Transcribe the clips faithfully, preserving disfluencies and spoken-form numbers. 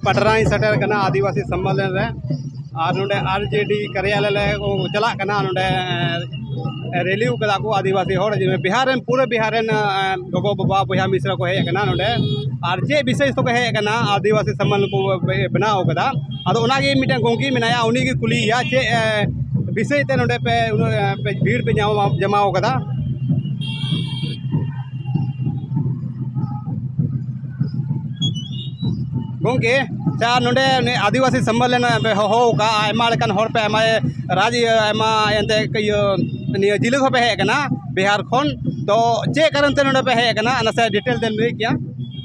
ᱯᱟᱴᱱᱟᱧ ᱥᱮᱴᱮᱨ ᱠᱟᱱᱟ ᱟᱹᱫᱤᱵᱟᱹᱥᱤ ᱥᱚᱢᱢᱮᱞᱚᱱ ᱨᱮ᱾ ᱟᱨ ᱱᱚᱰᱮ ᱟᱨ ᱡᱮ ᱰᱤ ᱠᱟᱨᱭᱟᱞᱚᱭ ᱞᱮ ᱪᱟᱞᱟᱜ ᱠᱟᱱᱟ᱾ ᱱᱚᱰᱮ ᱨᱮᱞᱤ ᱠᱟᱫᱟ ᱠᱚ ᱟᱹᱫᱤᱵᱟᱹᱥᱤ ᱦᱚᱲ, ᱡᱮ ᱵᱤᱦᱟᱨ ᱨᱮᱱ, ᱯᱩᱨᱟᱹ ᱵᱤᱦᱟᱨ ᱨᱮᱱ ᱜᱚᱜᱚ ᱵᱟᱵᱟ ᱵᱚᱭᱦᱟ ᱢᱤᱥᱨᱟ ᱠᱚ ᱦᱮᱡ ᱟᱠᱟᱱᱟ ᱱᱚᱰᱮ᱾ ᱟᱨ ᱪᱮᱫ ᱵᱤᱥᱚᱭ ᱛᱮᱠᱚ ᱦᱮᱡ ᱟᱠᱟᱱᱟ, ᱟᱹᱫᱤᱵᱟᱹᱥᱤ ᱥᱚᱢᱢᱮᱞᱚᱱ ᱠᱚ ᱵᱮᱱᱟᱣ ᱠᱟᱫᱟ᱾ ᱟᱫᱚ ᱚᱱᱟᱜᱮ ᱢᱤᱫᱴᱮᱱ ᱜᱚᱢᱠᱮ ᱢᱮᱱᱟᱭᱟ, ᱩᱱᱤᱜᱮ ᱠᱩᱞᱤᱭᱮᱭᱟ ᱪᱮᱫ ᱵᱤᱥᱚᱭ ᱛᱮ ᱱᱚᱰᱮ ᱯᱮ ᱩᱱᱟᱹᱜ ᱯᱮ ᱵᱷᱤᱲ ᱯᱮ ᱡᱟᱢᱟ- ᱡᱟᱢᱟᱣ ᱠᱟᱫᱟ᱾ ᱜᱚᱢᱠᱮ, ᱟᱪᱪᱷᱟ, ᱱᱚᱰᱮ ᱩᱱᱤ ᱟᱹᱫᱤᱵᱟᱹᱥᱤ ᱥᱚᱢᱢᱮᱞᱚᱱ ᱯᱮ ᱦᱚᱦᱚ ᱟᱠᱟᱫᱼᱟ, ᱟᱭᱢᱟ ᱞᱮᱠᱟᱱ ᱦᱚᱲ ᱯᱮ, ᱟᱭᱢᱟ ᱨᱟᱡᱽ, ᱟᱭᱢᱟ ᱮᱱᱛᱮ ᱤᱭᱟᱹ, ᱱᱤᱭᱟᱹ ᱡᱤᱞᱟᱹ ᱠᱷᱚᱱ ᱯᱮ ᱦᱮᱡ ᱟᱠᱟᱱᱟ, ᱵᱤᱦᱟᱨ ᱠᱷᱚᱱ᱾ ᱛᱚ ᱪᱮᱫ ᱠᱟᱨᱚᱱ ᱛᱮ ᱱᱚᱰᱮ ᱯᱮ ᱦᱮᱡ ᱟᱠᱟᱱᱟ, ᱱᱟᱥᱮ ᱰᱤᱴᱮᱞ ᱛᱮᱢ ᱞᱟᱹᱭ ᱠᱮᱭᱟ?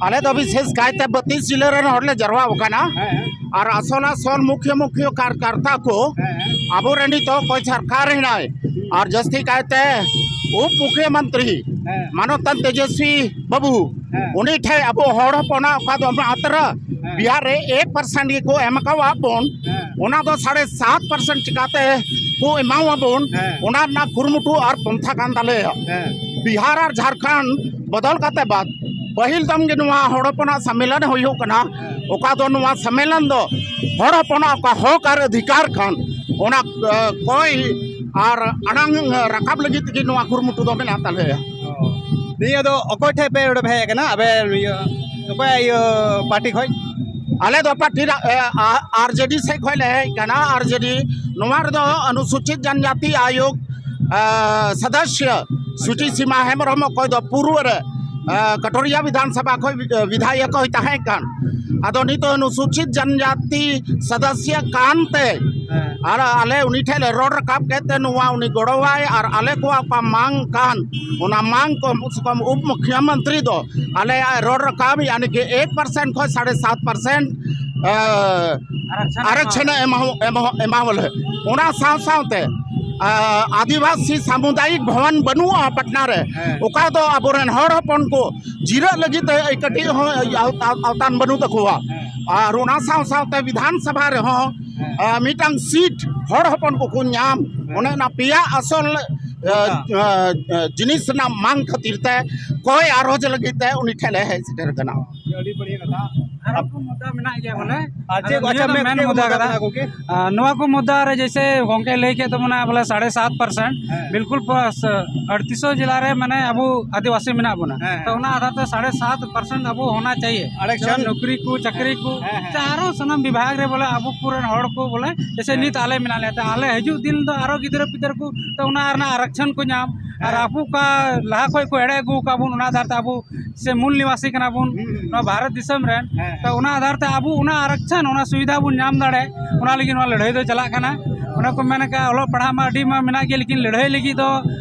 ᱟᱞᱮ ᱫᱚ ᱵᱤᱥᱮᱥ ᱠᱟᱭᱛᱮ ᱵᱟᱹᱛᱤᱥ ᱡᱤᱞᱟᱹ ᱨᱮᱱ ᱦᱚᱲ ᱞᱮ ᱡᱟᱨᱣᱟ ᱟᱠᱟᱱᱟ᱾ ᱦᱮᱸ, ᱦᱮᱸ᱾ ᱟᱨ ᱟᱥᱚᱞ ᱟᱥᱚᱞ ᱢᱩᱠᱷᱭᱟᱹ ᱢᱩᱠᱷᱭᱟᱹ ᱠᱟᱨ-, ᱠᱟᱨᱛᱟ ᱠᱚ ᱦᱮᱸ, ᱦᱮᱸ᱾ ᱟᱵᱚᱨᱮᱱ ᱱᱤᱛᱚᱜ ᱚᱠᱚᱭ ᱥᱚᱨᱠᱟᱨ ᱦᱮᱱᱟᱭ, ᱟᱨ ᱡᱟᱹᱥᱛᱤ ᱠᱟᱭᱛᱮ ᱩᱯ ᱢᱩᱠᱷᱭᱟᱹ ᱢᱚᱱᱛᱨᱤ ᱦᱮᱸ᱾ ᱢᱟᱱᱚᱛᱟᱱ ᱛᱮᱡᱚᱥᱣᱤ ᱵᱟᱹᱵᱩ, ᱦᱮᱸ᱾ ᱩᱱᱤ ᱴᱷᱮᱡ ᱟᱵᱚ ᱦᱚᱲ ᱦᱚᱯᱚᱱᱟᱜ ᱚᱠᱟ ᱫᱚ ᱢᱟᱛᱨᱟ ᱦᱮᱸ᱾ ᱵᱤᱦᱟᱨ ᱨᱮ ᱮᱠ ᱯᱟᱨᱥᱮᱱᱴ ᱜᱮᱠᱚ ᱮᱢ ᱟᱠᱟᱣᱟᱫ ᱵᱚᱱ, ᱦᱮᱸ᱾ ᱚᱱᱟ ᱫᱚ ᱥᱟᱲᱮ ᱥᱟᱛ ᱯᱟᱨᱥᱮᱱᱴ ᱪᱤᱠᱟᱛᱮ ᱠᱚ ᱮᱢᱟᱣᱟᱵᱚᱱ, ᱦᱮᱸ᱾ ᱚᱱᱟ ᱨᱮᱱᱟᱜ ᱠᱩᱨᱩᱢᱩᱴᱩ ᱟᱨ ᱯᱚᱱᱛᱷᱟ ᱠᱟᱱ ᱛᱟᱞᱮᱭᱟ᱾ ᱦᱮᱸ᱾ ᱵᱤᱦᱟᱨ ᱟᱨ ᱡᱷᱟᱲᱠᱷᱚᱸᱰ ᱵᱚᱫᱚᱞ ᱠᱟᱛᱮ ᱵᱟᱫ, ᱯᱟᱹᱦᱤᱞ ᱫᱚᱢ ᱜᱮ ᱱᱚᱣᱟ ᱦᱚᱲ ᱦᱚᱯᱚᱱᱟᱜ ᱥᱚᱢᱢᱮᱞᱚᱱ ᱦᱩᱭᱩᱜ ᱠᱟᱱᱟ᱾ ᱦᱮᱸ᱾ ᱚᱠᱟ ᱫᱚ ᱱᱚᱣᱟ ᱥᱚᱢᱢᱮᱞᱚᱱ ᱫᱚ ᱦᱚᱲ ᱦᱚᱯᱚᱱᱟᱜ ᱚᱠᱟ ᱦᱚᱠ ᱟᱨ ᱚᱫᱷᱤᱠᱟᱨ ᱠᱟᱱ, ᱚᱱᱟ, ᱮ, ᱠᱚᱭ ᱟᱨ ᱟᱲᱟᱝ ᱨᱟᱠᱟᱵ ᱞᱟᱹᱜᱤᱫ ᱛᱮᱜᱮ ᱱᱚᱣᱟ ᱠᱩᱨᱩᱢᱩᱴᱩ ᱫᱚ ᱢᱮᱱᱟᱜ ᱛᱟᱞᱮᱭᱟ᱾ ᱚ᱾ ᱱᱤᱭᱟᱹ ᱫᱚ ᱚᱠᱚᱭ ᱴᱷᱮᱡ ᱯᱮ ᱚᱸᱰᱮ ᱯᱮ ᱦᱮᱡ ᱟᱠᱟᱱᱟ? ᱟᱯᱮ ᱤᱭᱟᱹ, ᱚᱠᱚᱭ ᱤᱭᱟᱹ ᱯᱟᱨᱴᱤ ᱠᱷᱚᱡ? ᱟᱞᱮ ᱫᱚ ᱯᱟᱨᱴᱤ ᱨᱟ-, ᱮ, ᱟ-, ᱟᱨ ᱡᱮ ᱰᱤ ᱥᱮᱫ ᱠᱷᱚᱡ ᱞᱮ ᱦᱮᱡ ᱟᱠᱟᱱᱟ᱾ ᱟᱨ ᱡᱮ ᱰᱤ ᱱᱚᱣᱟ ᱨᱮᱫᱚ ᱚᱱᱩᱥᱩᱪᱤᱛ ᱡᱟᱱᱡᱟᱛᱤ ᱟᱭᱳᱜᱽ, ᱮ, ᱥᱚᱫᱚᱥᱭᱚ ᱥᱩᱪᱤ ᱥᱤᱢᱟ ᱦᱮᱢᱵᱨᱚᱢ, ᱚᱠᱚᱭ ᱫᱚ ᱯᱩᱨᱩᱵ ᱨᱮ, ᱮ, ᱠᱟᱴᱳᱨᱤᱭᱟ ᱵᱤᱫᱷᱟᱱ ᱥᱚᱵᱷᱟ ᱠᱷᱚᱡ ᱵᱤ-, ᱵᱤᱫᱷᱟᱭᱚᱠ ᱦᱚᱸᱭ ᱛᱟᱦᱮᱸ ᱠᱟᱱ᱾ ᱟᱫᱚ ᱱᱤᱛᱚᱜ ᱚᱱᱩᱥᱩᱪᱤᱛ ᱡᱟᱱᱡᱟᱛᱤ ᱥᱚᱫᱚᱥᱭᱚ ᱠᱟᱱᱛᱮ ᱦᱮᱸ᱾ ᱟᱨ ᱟᱞᱮ ᱩᱱᱤ ᱴᱷᱮᱡ ᱞᱮ ᱨᱚᱲ ᱨᱟᱠᱟᱵ ᱠᱮᱫ ᱛᱮ ᱱᱚᱣᱟ ᱩᱱᱤ ᱜᱚᱲᱚᱣᱟᱭ ᱟᱨ ᱟᱞᱮ ᱠᱚᱣᱟᱜ ᱚᱠᱟ ᱢᱟᱝ ᱠᱟᱱ, ᱚᱱᱟ ᱢᱟᱝ ᱠᱚᱢ ᱥᱮ ᱠᱚᱢ ᱩᱯ ᱢᱩᱠᱷᱭᱟᱹ ᱢᱚᱱᱛᱨᱤ ᱫᱚ ᱟᱞᱮᱭᱟᱜ ᱨᱚᱲ ᱨᱟᱠᱟᱵ, ᱭᱟᱱᱤ ᱠᱤ ᱮᱠ ᱯᱟᱨᱥᱮᱱᱴ ᱠᱷᱚᱱ ᱥᱟᱲᱮ ᱥᱟᱛ ᱯᱟᱨᱥᱮᱱᱴ, ᱮ, ᱟᱨᱟᱠᱪᱷᱚᱱ ᱟᱨᱟᱠᱪᱷᱚᱱ ᱮᱢᱟ, ᱮᱢᱟ, ᱮᱢᱟ ᱵᱚᱞᱮ᱾ ᱚᱱᱟ ᱥᱟᱶ ᱥᱟᱶᱛᱮ, ᱮ, ᱟᱹᱫᱤᱵᱟᱹᱥᱤ ᱥᱟᱢᱩᱫᱟᱭᱤᱠ ᱵᱷᱚᱵᱚᱱ ᱵᱟᱹᱱᱩᱜᱼᱟ ᱯᱟᱴᱱᱟ ᱨᱮ, ᱦᱮᱸ᱾ ᱚᱠᱟ ᱫᱚ ᱟᱵᱚᱨᱮᱱ ᱦᱚᱲ ᱦᱚᱯᱚᱱ ᱠᱚ ᱡᱤᱨᱟᱹᱜ ᱞᱟᱹᱜᱤᱫ ᱛᱮ ᱠᱟᱹᱴᱤᱡ ᱦᱚᱸ ᱟᱣ-, ᱟᱣ-, ᱟᱣᱛᱟᱱ ᱵᱟᱹᱱᱩᱜ ᱛᱟᱠᱚᱣᱟ᱾ ᱦᱮᱸ᱾ ᱟᱨ ᱚᱱᱟ ᱥᱟᱶ ᱥᱟᱶᱛᱮ ᱵᱤᱫᱷᱟᱱ ᱥᱚᱵᱷᱟ ᱨᱮᱦᱚᱸ, ᱦᱮᱸ᱾ ᱮ, ᱢᱤᱫᱴᱟᱝ ᱥᱤᱴ ᱦᱚᱲ ᱦᱚᱯᱚᱱ ᱠᱚᱠᱚ ᱧᱟᱢ, ᱦᱮᱸ᱾ ᱚᱱᱮ ᱚᱱᱟ ᱯᱮᱭᱟ ᱟᱥᱚᱞ, ᱮ, ᱦᱮᱸ᱾ ᱮ, ᱮ, ᱡᱤᱱᱤᱥ ᱨᱮᱱᱟᱜ ᱢᱟᱝ ᱠᱷᱟᱹᱛᱤᱨ ᱛᱮ ᱠᱚᱭ ᱟᱨᱚᱡᱽ ᱞᱟᱹᱜᱤᱫ ᱛᱮ ᱩᱱᱤ ᱴᱷᱮᱱ ᱞᱮ ᱦᱮᱡ ᱥᱮᱴᱮᱨ ᱠᱟᱱᱟ᱾ ᱟᱹᱰᱤ ᱵᱟᱹᱲᱤᱡ ᱠᱟᱛᱷᱟ᱾ ᱟᱨᱚ ᱠᱚ ᱢᱩᱫᱽᱫᱟ ᱢᱮᱱᱟᱜ ᱜᱮᱭᱟ ᱵᱚᱞᱮ᱾ ᱟᱨ ᱪᱮᱫ ᱟᱫᱚ ᱠᱚ, ᱱᱤᱭᱟᱹ ᱟᱪᱪᱷᱟ, ᱫᱚ ᱢᱮᱱ ᱢᱮᱱ ᱪᱮᱫ ᱠᱚ ᱢᱩᱫᱽᱫᱟ ᱢᱩᱫᱽᱫᱟ ᱠᱟᱱᱟ? ᱠᱟᱱᱟ ᱜᱚᱝᱠᱮ? ᱟᱨ ᱱᱚᱣᱟ ᱠᱚ ᱢᱩᱫᱽᱫᱟ ᱨᱮ ᱡᱮᱭᱥᱮ ᱜᱚᱝᱠᱮ ᱞᱟᱹᱭ ᱠᱮᱫ ᱛᱟᱵᱚᱱᱟ ᱵᱚᱞᱮ ᱥᱟᱲᱮ ᱥᱟᱛ ᱯᱟᱨᱥᱮᱱᱴ, ᱦᱮᱸ᱾ ᱵᱤᱞᱠᱩᱞ ᱯᱟᱥ-, ᱟᱴᱷᱟᱥ ᱡᱮᱞᱟ ᱨᱮ ᱢᱟᱱᱮ ᱟᱵᱚ ᱟᱹᱫᱤᱵᱟᱹᱥᱤ ᱢᱮᱱᱟᱜ ᱵᱚᱱᱟ᱾ ᱦᱮᱸ᱾ ᱛᱚ ᱚᱱᱟ ᱟᱫᱷᱟᱨ ᱛᱮ ᱥᱟᱲᱮ ᱥᱟᱛ ᱯᱟᱨᱥᱮᱱᱴ ᱟᱵᱚ ᱦᱳᱱᱟ ᱪᱟᱦᱤᱭᱮ᱾ ᱟᱨᱮᱠᱥᱚᱱ᱾ ᱡᱮᱢᱚᱱ ᱱᱚᱠᱨᱤ ᱠᱚ, ᱪᱟᱹᱠᱨᱤ ᱠᱚ, ᱦᱮᱸ, ᱦᱮᱸ᱾ ᱥᱮ ᱟᱨᱚ ᱥᱟᱱᱟᱢ ᱵᱤᱵᱷᱟᱜᱽ ᱨᱮ ᱵᱚᱞᱮ ᱟᱵᱚ ᱠᱚᱨᱮᱱ ᱦᱚᱲ ᱠᱚ ᱵᱚᱞᱮ ᱡᱮᱭᱥᱮ ᱦᱮᱸ᱾ ᱱᱤᱛ ᱟᱞᱮ ᱢᱮᱱᱟᱜ ᱞᱮᱭᱟ, ᱛᱚ ᱟᱞᱮ ᱦᱤᱡᱩᱜ ᱫᱤᱱ ᱫᱚ ᱟᱨᱚ ᱜᱤᱫᱽᱨᱟᱹ ᱯᱤᱫᱽᱨᱟᱹ ᱠᱚ ᱛᱚ ᱚᱱᱟ ᱨᱮᱱᱟᱜ ᱟᱨᱮᱠᱥᱚᱱ ᱠᱚ ᱧᱟᱢ᱾ ᱟᱨ ᱦᱮᱸ᱾ ᱟᱵᱚ ᱚᱠᱟ ᱞᱟᱦᱟ ᱠᱷᱚᱡ ᱠᱚ ᱮᱲᱮ ᱟᱹᱜᱩ ᱟᱠᱟᱫ ᱵᱚᱱ, ᱚᱱᱟ ᱟᱫᱷᱟᱨ ᱛᱮ ᱟᱵᱚ ᱥᱮ ᱢᱩᱞ ᱱᱤᱵᱟᱥᱤ ᱠᱟᱱᱟ ᱵᱚᱱ ᱦᱩᱸ, ᱦᱩᱸ᱾ ᱱᱚᱣᱟ ᱵᱷᱟᱨᱚᱛ ᱫᱤᱥᱚᱢ ᱨᱮᱱ᱾ ᱦᱮᱸ᱾ ᱛᱚ ᱚᱱᱟ ᱟᱫᱷᱟᱨ ᱛᱮ ᱟᱵᱚ ᱚᱱᱟ ᱟᱨᱮᱠᱥᱚᱱ, ᱚᱱᱟ ᱥᱩᱵᱤᱫᱷᱟ ᱵᱚᱱ ᱧᱟᱢ ᱫᱟᱲᱮ, ᱚᱱᱟ ᱞᱟᱹᱜᱤᱫ ᱱᱚᱣᱟ ᱞᱟᱹᱲᱦᱟᱹᱭ ᱫᱚ ᱪᱟᱞᱟᱜ ᱠᱟᱱᱟ᱾ ᱚᱱᱟ ᱠᱚ ᱢᱮᱱ ᱟᱠᱟᱫ, ᱚᱞᱚᱜ ᱯᱟᱲᱦᱟᱜ ᱢᱟ ᱟᱹᱰᱤ ᱢᱟ ᱢᱮᱱᱟᱜ ᱜᱮ, ᱞᱮᱠᱤᱱ ᱞᱟᱹᱲᱦᱟᱹᱭ ᱞᱟᱹᱜᱤᱫ ᱫᱚ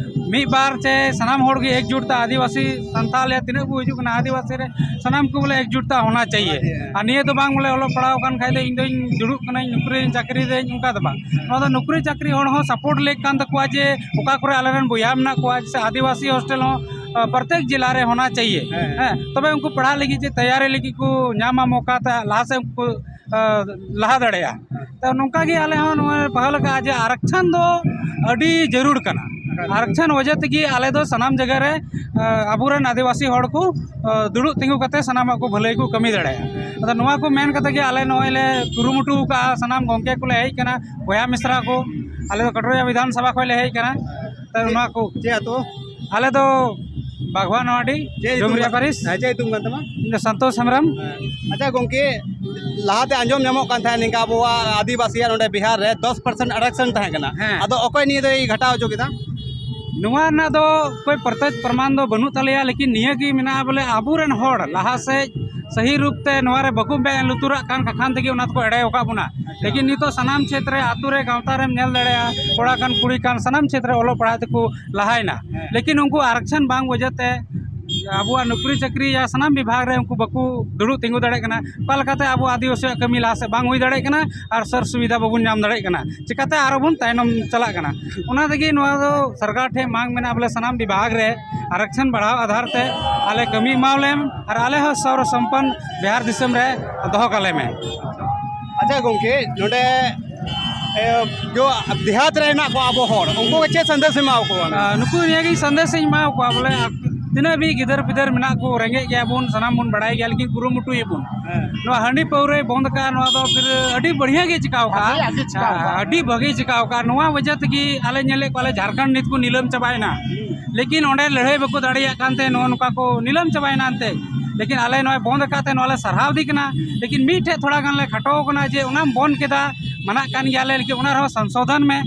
ᱢᱤᱫ ᱵᱟᱨ ᱪᱮ ᱥᱟᱱᱟᱢ ᱦᱚᱲ ᱜᱮ ᱮᱠᱡᱩᱴ ᱛᱟ, ᱟᱹᱫᱤᱵᱟᱹᱥᱤ ᱥᱟᱱᱛᱟᱲ ᱭᱟ ᱛᱤᱱᱟᱹᱜ ᱠᱚ ᱦᱤᱡᱩᱜ ᱠᱟᱱᱟ, ᱟᱹᱫᱤᱵᱟᱹᱥᱤ ᱨᱮ ᱥᱟᱱᱟᱢ ᱠᱚ ᱵᱚᱞᱮ ᱮᱠᱡᱩᱴ ᱛᱟ ᱦᱳᱱᱟ ᱪᱟᱦᱤᱭᱮ᱾ ᱦᱳᱱᱟ ᱪᱟᱦᱤᱭᱮ᱾ ᱟᱨ ᱱᱤᱭᱟᱹ ᱫᱚ ᱵᱟᱝ ᱵᱚᱞᱮ ᱚᱞᱚᱜ ᱯᱟᱲᱦᱟᱣ ᱠᱟᱱ ᱠᱷᱟᱡ ᱫᱚ ᱤᱧ ᱫᱚᱧ ᱫᱩᱲᱩᱵ ᱠᱟᱹᱱᱟᱹᱧ, ᱱᱚᱠᱨᱤ ᱪᱟᱹᱠᱨᱤ ᱫᱟᱹᱧ, ᱚᱱᱠᱟ ᱫᱚ ᱵᱟᱝ᱾ ᱱᱚᱣᱟ ᱫᱚ ᱱᱚᱠᱨᱤ ᱪᱟᱹᱠᱨᱤ ᱦᱚᱲ ᱦᱚᱸ ᱥᱟᱯᱳᱨᱴ ᱞᱮᱠ ᱠᱟᱱ ᱛᱟᱠᱚᱣᱟ ᱡᱮ ᱚᱠᱟ ᱠᱚᱨᱮ ᱟᱞᱮᱨᱮᱱ ᱵᱚᱭᱦᱟ ᱢᱮᱱᱟᱜ ᱠᱚᱣᱟ, ᱥᱮ ᱟᱹᱫᱤᱵᱟᱹᱥᱤ ᱦᱳᱥᱴᱮᱞ ᱦᱚᱸ, ᱟ, ᱯᱨᱚᱛᱮᱠ ᱡᱮᱞᱟ ᱨᱮ ᱦᱳᱱᱟ ᱪᱟᱦᱤᱭᱮ᱾ ᱦᱮᱸ᱾ ᱦᱮᱸ, ᱛᱚᱵᱮ ᱩᱱᱠᱩ ᱯᱟᱲᱦᱟᱜ ᱞᱟᱹᱜᱤᱫ ᱡᱮ ᱛᱮᱭᱟᱨᱤ ᱞᱟᱹᱜᱤᱫ ᱠᱚ ᱧᱟᱢᱟ ᱢᱚᱠᱟ, ᱛᱮ ᱞᱟᱦᱟ ᱥᱮᱫ ᱩᱱᱠᱩ, ᱟ, ᱞᱟᱦᱟ ᱫᱟᱲᱮᱭᱟᱜᱼᱟ᱾ ᱛᱚ ᱱᱚᱝᱠᱟ ᱜᱮ ᱟᱞᱮ ᱦᱚᱸ ᱱᱚᱣᱟ ᱯᱟᱦᱟᱞ ᱠᱟᱜᱼᱟ ᱡᱮ ᱟᱨᱮᱠᱥᱚᱱ ᱫᱚ ᱟᱹᱰᱤ ᱡᱟᱹᱨᱩᱲ ᱠᱟᱱᱟ᱾ ᱟᱨᱮᱠᱥᱚᱱ ᱚᱡᱮ ᱛᱮᱜᱮ ᱟᱞᱮ ᱫᱚ ᱥᱟᱱᱟᱢ ᱡᱟᱭᱜᱟ ᱨᱮ, ᱟ, ᱟᱵᱚᱨᱮᱱ ᱟᱹᱫᱤᱵᱟᱹᱥᱤ ᱦᱚᱲ ᱠᱚ, ᱟ, ᱫᱩᱲᱩᱵ ᱛᱤᱸᱜᱩ ᱠᱟᱛᱮ ᱥᱟᱱᱟᱢᱟᱜ ᱠᱚ ᱵᱷᱟᱹᱞᱟᱹᱭ ᱠᱚ ᱠᱟᱹᱢᱤ ᱫᱟᱲᱮᱭᱟᱜᱼᱟ᱾ ᱟᱫᱚ ᱱᱚᱣᱟ ᱠᱚ ᱢᱮᱱ ᱠᱟᱛᱮ ᱜᱮ ᱟᱞᱮ ᱱᱚᱜᱼᱚᱭ ᱞᱮ ᱠᱩᱨᱩᱢᱩᱴᱩ ᱟᱠᱟᱫᱼᱟ, ᱥᱟᱱᱟᱢ ᱜᱚᱢᱠᱮ ᱠᱚᱞᱮ ᱦᱮᱡ ᱟᱠᱟᱱᱟ, ᱵᱚᱭᱦᱟ ᱢᱤᱥᱨᱟ ᱠᱚ, ᱟᱞᱮ ᱫᱚ ᱠᱟᱴᱳᱨᱤᱭᱟ ᱵᱤᱫᱷᱟᱱ ᱥᱚᱵᱷᱟ ᱠᱷᱚᱱ ᱞᱮ ᱦᱮᱡ ᱟᱠᱟᱱᱟ᱾ ᱛᱚ ᱱᱚᱣᱟ ᱠᱚ ᱪᱮᱫ ᱟᱛᱳ? ᱟᱞᱮ ᱫᱚ ᱵᱟᱜᱽᱣᱟ ᱱᱚᱣᱟᱰᱤ, ᱪᱮᱫ ᱧᱩᱛᱩᱢ ᱰᱩᱢᱨᱤᱭᱟ ᱠᱟᱱ-, ᱯᱟᱹᱨᱤᱥ᱾ ᱦᱮᱸ, ᱪᱮᱫ ᱧᱩᱛᱩᱢ ᱠᱟᱱ ᱛᱟᱢᱟ? ᱤᱧ ᱫᱚ ᱥᱚᱱᱛᱳᱥ ᱦᱮᱢᱵᱨᱚᱢ᱾ ᱦᱮᱸ᱾ ᱟᱪᱪᱷᱟ ᱜᱚᱝᱠᱮ, ᱞᱟᱦᱟᱛᱮ ᱟᱸᱡᱚᱢ ᱧᱟᱢᱚᱜ ᱠᱟᱱ ᱛᱟᱦᱮᱸᱫ ᱱᱤᱝᱠᱟ ᱟᱵᱚᱣᱟᱜ ᱟᱹᱫᱤᱵᱟᱹᱥᱤᱭᱟᱜ ᱱᱚᱰᱮ ᱵᱤᱦᱟᱨ ᱨᱮ ᱫᱚᱥ ᱯᱟᱨᱥᱮᱱᱴ ᱟᱨᱮᱠᱥᱚᱱ ᱛᱟᱦᱮᱸ ᱠᱟᱱᱟ᱾ ᱦᱮᱸ᱾ ᱟᱫᱚ ᱚᱠᱚᱭ ᱱᱤᱭᱟᱹ ᱫᱚᱭ ᱜᱷᱟᱴᱟᱣ ᱦᱚᱪᱚ ᱠᱮᱫᱟ? ᱱᱚᱣᱟ ᱨᱮᱱᱟᱜ ᱫᱚ ᱚᱠᱚᱭ ᱯᱨᱚᱛᱛᱚᱠᱷ ᱯᱨᱚᱢᱟᱱ ᱫᱚ ᱵᱟᱹᱱᱩᱜ ᱛᱟᱞᱮᱭᱟ, ᱞᱮᱠᱤᱱ ᱱᱤᱭᱟᱹ ᱜᱮ ᱢᱮᱱᱟᱜᱼᱟ ᱵᱚᱞᱮ ᱟᱵᱚᱨᱮᱱ ᱦᱚᱲ ᱞᱟᱦᱟ ᱥᱮᱫ ᱥᱟᱹᱦᱤ ᱨᱩᱯ ᱛᱮ ᱱᱚᱣᱟ ᱨᱮ ᱵᱟᱠᱚ ᱢᱮᱫ ᱞᱩᱛᱩᱨᱟᱜ ᱠᱟᱱ ᱠᱟᱠᱷᱟᱱ ᱛᱮᱜᱮ ᱚᱱᱟ ᱫᱚᱠᱚ ᱮᱲᱮ ᱟᱠᱟᱫ ᱵᱚᱱᱟ᱾ ᱟᱪᱪᱷᱟ᱾ ᱞᱮᱠᱤᱱ ᱱᱤᱛᱚᱜ ᱥᱟᱱᱟᱢ ᱪᱷᱮᱛᱨᱮ, ᱟᱛᱳ ᱨᱮ, ᱜᱟᱶᱛᱟ ᱨᱮᱢ ᱧᱮᱞ ᱫᱟᱲᱮᱭᱟᱜᱼᱟ, ᱠᱚᱲᱟ ᱠᱟᱱ ᱠᱩᱲᱤ ᱠᱟᱱ ᱥᱟᱱᱟᱢ ᱪᱷᱮᱛᱨᱮ ᱚᱞᱚᱜ ᱯᱟᱲᱦᱟᱜ ᱛᱮᱠᱚ ᱞᱟᱦᱟᱭᱮᱱᱟ᱾ ᱦᱮᱸ᱾ ᱞᱮᱠᱤᱱ ᱩᱱᱠᱩ ᱟᱨᱮᱠᱥᱚᱱ ᱵᱟᱝ ᱚᱡᱮ ᱛᱮ ᱟᱵᱚᱣᱟᱜ ᱱᱚᱠᱨᱤ ᱪᱟᱹᱠᱨᱤ ᱭᱟ ᱥᱟᱱᱟᱢ ᱵᱤᱵᱷᱟᱜᱽ ᱨᱮ ᱩᱱᱠᱩ ᱵᱟᱠᱚ ᱫᱩᱲᱩᱵ ᱛᱤᱸᱜᱩ ᱫᱟᱲᱮᱭᱟᱜ ᱠᱟᱱᱟ᱾ ᱚᱠᱟ ᱞᱮᱠᱟᱛᱮ ᱟᱵᱚ ᱟᱹᱫᱤᱵᱟᱹᱥᱤᱭᱟᱜ ᱠᱟᱹᱢᱤ ᱞᱟᱦᱟ ᱥᱮᱫ ᱵᱟᱝ ᱦᱩᱭ ᱫᱟᱲᱮᱭᱟᱜ ᱠᱟᱱᱟ ᱟᱨ ᱥᱩᱨ ᱥᱩᱵᱤᱫᱷᱟ ᱵᱟᱵᱚᱱ ᱧᱟᱢ ᱫᱟᱲᱮᱭᱟᱜ ᱠᱟᱱᱟ, ᱪᱤᱠᱟᱛᱮ ᱟᱨᱚ ᱵᱚᱱ ᱛᱟᱭᱱᱚᱢ ᱪᱟᱞᱟᱜ ᱠᱟᱱᱟ? ᱚᱱᱟ ᱛᱮᱜᱮ ᱱᱚᱣᱟ ᱫᱚ ᱥᱚᱨᱠᱟᱨ ᱴᱷᱮᱱ ᱢᱟᱝ ᱢᱮᱱᱟᱜᱼᱟ ᱵᱚᱞᱮ ᱥᱟᱱᱟᱢ ᱵᱤᱵᱷᱟᱜᱽ ᱨᱮ ᱟᱨᱮᱠᱥᱚᱱ ᱵᱟᱲᱦᱟᱣ ᱟᱫᱷᱟᱨ ᱛᱮ ᱟᱞᱮ ᱠᱟᱹᱢᱤ ᱮᱢᱟᱣ ᱞᱮᱢ ᱟᱨ ᱟᱞᱮ ᱦᱚᱸ ᱥᱚᱨᱵᱚ ᱥᱚᱢᱯᱚᱱ ᱵᱤᱦᱟᱨ ᱫᱤᱥᱚᱢ ᱨᱮ ᱫᱚᱦᱚ ᱠᱟᱞᱮ ᱢᱮ᱾ ᱟᱪᱪᱷᱟ ᱜᱚᱝᱠᱮ, ᱱᱚᱰᱮ, ᱮ, ᱡᱚ ᱫᱮᱦᱟᱛ ᱨᱮ ᱦᱮᱱᱟᱜ ᱠᱚᱣᱟ ᱟᱵᱚ ᱦᱚᱲ, ᱩᱱᱠᱩ ᱜᱮ ᱪᱮᱫ ᱥᱟᱸᱫᱮᱥ ᱮᱢᱟ ᱠᱚᱣᱟ? ᱟᱨ ᱱᱩᱠᱩ ᱱᱤᱭᱟᱹ ᱜᱮ ᱥᱟᱸᱫᱮᱥ ᱤᱧ ᱮᱢᱟ ᱠᱚᱣᱟ ᱵᱚᱞᱮ, ᱛᱤᱱᱟᱹᱜ ᱦᱟᱹᱵᱤᱡ ᱜᱤᱫᱟᱹᱨ ᱯᱤᱫᱟᱹᱨ ᱢᱮᱱᱟᱜ ᱠᱚ, ᱨᱮᱸᱜᱮᱡ ᱜᱮᱭᱟ ᱵᱚᱱ, ᱥᱟᱱᱟᱢ ᱵᱚᱱ ᱵᱟᱲᱟᱭ ᱜᱮᱭᱟ, ᱞᱮᱠᱤᱱ ᱠᱩᱨᱩᱢᱩᱴᱩᱭᱟᱵᱚᱱ᱾ ᱦᱮᱸ᱾ ᱱᱚᱣᱟ ᱦᱟᱺᱰᱤ ᱯᱟᱹᱣᱨᱟᱹᱭ ᱵᱚᱱᱫ ᱟᱠᱟᱫᱼᱟ, ᱱᱚᱣᱟ ᱫᱚ ᱯᱷᱤᱨ ᱟᱹᱰᱤ ᱵᱟᱹᱲᱤᱭᱟᱹ ᱜᱮ ᱪᱤᱠᱟᱣ ᱠᱟᱜᱼᱟ᱾ ᱟᱹᱰᱤ ᱟᱹᱰᱤ ᱪᱤᱠᱟᱣ ᱠᱟᱜᱼᱟ᱾ ᱟᱹᱰᱤ ᱵᱷᱟᱹᱜᱤ ᱪᱤᱠᱟᱣ ᱠᱟᱜᱼᱟ᱾ ᱱᱚᱣᱟ ᱣᱟᱡᱟ ᱛᱮᱜᱮ ᱟᱞᱮ ᱧᱮᱞᱮᱫ ᱠᱚᱣᱟ ᱞᱮ, ᱡᱷᱟᱲᱠᱷᱚᱸᱰ ᱱᱤᱛ ᱠᱚ ᱱᱤᱞᱟᱹᱢ ᱪᱟᱵᱟᱭᱮᱱᱟ᱾ ᱦᱩᱸ᱾ ᱞᱮᱠᱤᱱ ᱚᱸᱰᱮ ᱞᱟᱹᱲᱦᱟᱹᱭ ᱵᱟᱠᱚ ᱫᱟᱲᱮᱭᱟᱜ ᱠᱟᱱᱛᱮ ᱱᱚᱜᱼᱚ ᱱᱚᱝᱠᱟ ᱠᱚ ᱱᱤᱞᱟᱹᱢ ᱪᱟᱵᱟᱭᱮᱱᱟ ᱮᱱᱛᱮ᱾ ᱞᱮᱠᱤᱱ ᱟᱞᱮ ᱱᱚᱣᱟ ᱵᱚᱱᱫ ᱟᱠᱟᱫ ᱛᱮ ᱱᱚᱣᱟ ᱞᱮ ᱥᱟᱨᱦᱟᱣ ᱫᱮ ᱠᱟᱱᱟ᱾ ᱞᱮᱠᱤᱱ ᱢᱤᱫ ᱴᱷᱮᱡ ᱛᱷᱚᱲᱟ ᱜᱟᱱ ᱞᱮ ᱠᱷᱟᱴᱚ ᱠᱟᱱᱟ ᱡᱮ ᱚᱱᱟᱢ ᱵᱚᱱᱫ ᱠᱮᱫᱟ, ᱢᱟᱱᱟᱜ ᱠᱟᱱ ᱜᱮᱭᱟᱞᱮ, ᱞᱮᱠᱤᱱ ᱚᱱᱟ ᱨᱮᱦᱚᱸ ᱥᱚᱝᱥᱳᱫᱷᱚᱱ ᱢᱮ᱾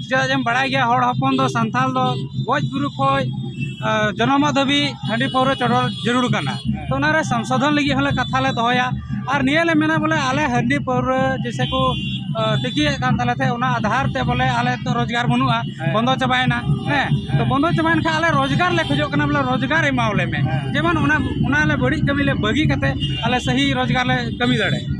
ᱪᱮᱫᱟᱜ ᱡᱮᱢ ᱵᱟᱲᱟᱭ ᱜᱮᱭᱟ, ᱦᱚᱲ ᱦᱚᱯᱚᱱ ᱫᱚ, ᱥᱟᱱᱛᱟᱞ ᱫᱚ ᱜᱚᱡ ᱜᱩᱨᱩ ᱠᱷᱚᱡ, ᱟ, ᱡᱚᱱᱚᱢᱚᱜ ᱫᱷᱟᱹᱵᱤᱡ ᱦᱟᱺᱰᱤ ᱯᱟᱹᱣᱨᱟᱹ ᱪᱚᱰᱚᱨ ᱡᱟᱹᱨᱩᱲ ᱠᱟᱱᱟ᱾ ᱛᱚ ᱚᱱᱟᱨᱮ ᱥᱚᱝᱥᱳᱫᱷᱚᱱ ᱞᱟᱹᱜᱤᱫ ᱦᱚᱸᱞᱮ ᱠᱟᱛᱷᱟ ᱞᱮ ᱫᱚᱦᱚᱭᱟ᱾ ᱟᱨ ᱱᱤᱭᱟᱹ ᱞᱮ ᱢᱮᱱᱟ ᱵᱚᱞᱮ ᱟᱞᱮ ᱦᱟᱺᱰᱤ ᱯᱟᱹᱣᱨᱟᱹ ᱡᱮᱥᱮ ᱠᱚ, ᱟ, ᱛᱤᱠᱤᱭᱮᱫ ᱠᱟᱱ ᱛᱟᱞᱮ ᱛᱟᱦᱮᱸᱫ, ᱚᱱᱟ ᱟᱫᱷᱟᱨ ᱛᱮ ᱵᱚᱞᱮ ᱟᱞᱮ ᱛᱚ ᱨᱳᱡᱽᱜᱟᱨ ᱵᱟᱹᱱᱩᱜᱼᱟ, ᱦᱮᱸ᱾ ᱵᱚᱱᱫᱚ ᱪᱟᱵᱟᱭᱮᱱᱟ᱾ ᱦᱮᱸ᱾ ᱦᱮᱸ᱾ ᱛᱚ ᱵᱚᱱᱫᱚ ᱪᱟᱵᱟᱭᱮᱱ ᱠᱷᱟᱱ ᱟᱞᱮ ᱨᱳᱡᱽᱜᱟᱨ ᱞᱮ ᱠᱷᱚᱡᱚᱜ ᱠᱟᱱᱟ, ᱵᱚᱞᱮ ᱨᱳᱡᱽᱜᱟᱨ ᱮᱢᱟᱣ ᱞᱮ ᱢᱮ᱾ ᱦᱮᱸ᱾ ᱡᱮᱢᱚᱱ ᱚᱱᱟ, ᱚᱱᱟ ᱞᱮ ᱵᱟᱹᱲᱤᱡ ᱠᱟᱹᱢᱤ ᱞᱮ ᱵᱟᱹᱜᱤ ᱠᱟᱛᱮ ᱟᱞᱮ ᱥᱟᱹᱦᱤ ᱨᱳᱡᱽᱜᱟᱨ ᱞᱮ ᱠᱟᱹᱢᱤ ᱫᱟᱲᱮᱭᱟᱜᱼᱟ᱾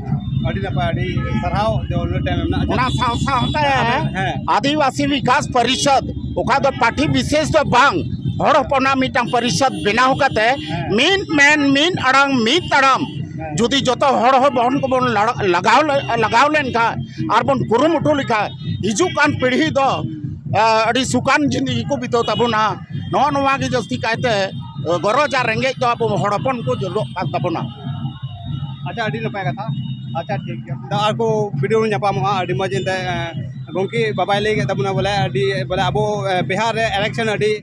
ᱟᱹᱰᱤ ᱱᱟᱯᱟᱭ, ᱟᱹᱰᱤ ᱥᱟᱨᱦᱟᱣ ᱡᱮ ᱩᱱᱟᱹᱜ time ᱮᱢ ᱮᱢᱱᱟ᱾ ᱚᱱᱟ ᱥᱟᱶ ᱥᱟᱶᱛᱮ ᱦᱮᱸ᱾ ᱟᱹᱫᱤᱵᱟᱹᱥᱤ ᱵᱤᱠᱟᱥ ᱯᱚᱨᱤᱥᱚᱫᱽ, ᱚᱠᱟ ᱫᱚ ᱯᱟᱨᱴᱤ ᱵᱤᱥᱮᱥ ᱫᱚ ᱵᱟᱝ, ᱦᱚᱲ ᱦᱚᱯᱚᱱᱟᱜ ᱢᱤᱫᱴᱟᱝ ᱯᱚᱨᱤᱥᱚᱫᱽ ᱵᱮᱱᱟᱣ ᱠᱟᱛᱮ ᱦᱮᱸ᱾ ᱢᱤᱫ ᱢᱮᱱ, ᱢᱤᱫ ᱟᱲᱟᱝ, ᱢᱤᱫ ᱛᱟᱲᱟᱢ ᱦᱮᱸ᱾ ᱡᱩᱫᱤ ᱡᱚᱛᱚ ᱦᱚᱲ ᱦᱚᱯᱚᱱ ᱠᱚᱵᱚᱱ ᱞᱟᱲ-, ᱞᱟᱜᱟᱣ ᱞᱮ-, ᱞᱟᱜᱟᱣ ᱞᱮᱱᱠᱷᱟᱱ ᱟᱨ ᱵᱚᱱ ᱠᱩᱨᱩᱢᱩᱴᱩ ᱞᱮᱠᱷᱟᱱ ᱦᱤᱡᱩᱜ ᱠᱟᱱ ᱯᱤᱲᱦᱤ ᱫᱚ, ᱟ, ᱟᱹᱰᱤ ᱥᱩᱠᱟᱱ ᱡᱤᱱᱫᱮᱜᱤ ᱠᱚ ᱵᱤᱛᱟᱹᱣ ᱛᱟᱵᱚᱱᱟ᱾ ᱱᱚᱜᱼᱚ ᱱᱚᱣᱟ ᱜᱮ ᱡᱟᱹᱥᱛᱤ ᱠᱟᱭᱛᱮ, ᱟ, ᱜᱚᱨᱚᱡᱽ ᱟᱨ ᱨᱮᱸᱜᱮᱡ ᱫᱚ ᱟᱵᱚ ᱦᱚᱲ ᱦᱚᱯᱚᱱ ᱠᱚ ᱡᱚᱨᱩᱨᱚᱜ ᱠᱟᱱ ᱛᱟᱵᱚᱱᱟ᱾ ᱟᱪᱪᱷᱟ, ᱟᱹᱰᱤ ᱱᱟᱯᱟᱭ ᱠᱟᱛᱷᱟ᱾ ᱟᱪᱪᱷᱟ, ᱴᱷᱤᱠ ᱜᱮᱭᱟ᱾ ᱫᱟ ᱟᱨ ᱠᱚ video ᱨᱮ ᱧᱟᱯᱟᱢᱚᱜᱼᱟ᱾ ᱟᱹᱰᱤ ᱢᱚᱡᱽ ᱮᱱᱛᱮ, ᱮ, ᱜᱚᱢᱠᱮ ᱵᱟᱵᱟᱭ ᱞᱟᱹᱭ ᱠᱮᱫ ᱛᱟᱵᱚᱱᱟ ᱵᱚᱞᱮ ᱟᱹᱰᱤ, ᱵᱚᱞᱮ ᱟᱵᱚ, ᱮ, ᱵᱤᱦᱟᱨ ᱨᱮ election ᱟᱹᱰᱤ